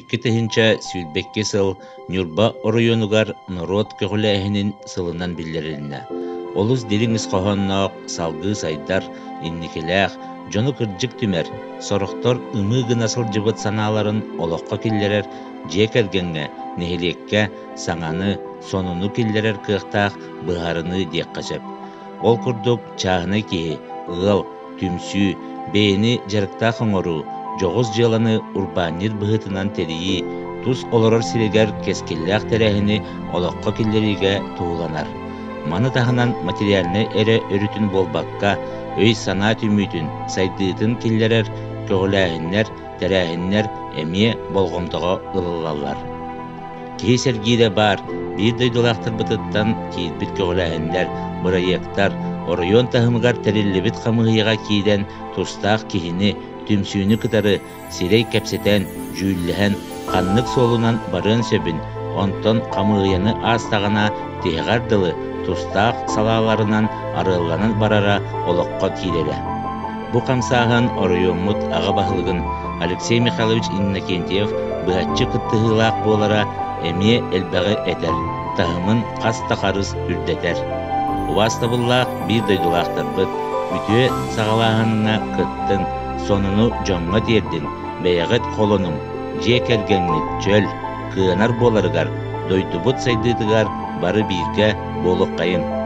2022 сыл Ньурба оройуонугар норуот көҕүлээһинин сылынан биллэрилиннэ. Олус дириҥ ис хоһоонноох, салгыы сайдар, инникилээх, дьону кырдьык түмэр, сорохтор ымыы гына сылдьыбыт санааларын олоххо киллэрэр дьиэ кэргэҥҥэ, нэһилиэккэ саҥаны, сонуну киллэрэр кыахтаах быһаарыныы диэххэ сөп. Ол курдук, чааһынай киһи, ыал, түмсүү, бэйэни дьарыктаах оҥоруу, дьоҕус дьыаланы урбаанньыт быһыытынан тэрийии, тус олорор сиригэр кэскиллээх тэрээһини олоххо киллэриигэ туһуланар. Маны таһынан материальнай эрэ өрүтүн буолбакка, өй-санаа түмүүтүн, сайдыытын киллэрэр көҕүлээһиннэр, тэрээһиннэр эмиэ болҕомтоҕо ылыллаллар. Киһи сэргиирэ баар, биир дойдулаахтарбытыттан киирбит көҕүлээһиннэр, бырайыактар оройуон таһымыгар тэриллибит хамыыһыйаҕа киирэн тустаах киһини, түмсүүнү кытары сирэй кэпсэтэн, дьүүллэһэн, ханнык суолунан барыан сөбүн, онтон хамыыһыйаны аастаҕына тиһэҕэр дылы тустаах салааларынан арыалланан барара олоххо киирэрэ. Бу хамсааһын оройуоммут аҕа баһылыгын Алексей Михайлович Иннокентьев быһаччы кыттыһыылаах буолара эмиэ элбэҕи этэр, таһымын хас да харыс үрдэтэр. Убаастабыллаах биир дойдулаахтарбыт, үтүө саҕалааһыҥҥа кыттыҥ, сонуну дьоҥҥо тиэрдиҥ, бэйэҕит холонуҥ, дьиэ кэргэҥҥит чөл, кыанар буоларыгар, дойдубут сайдыытыгар бары бииргэ буолуоххайыҥ.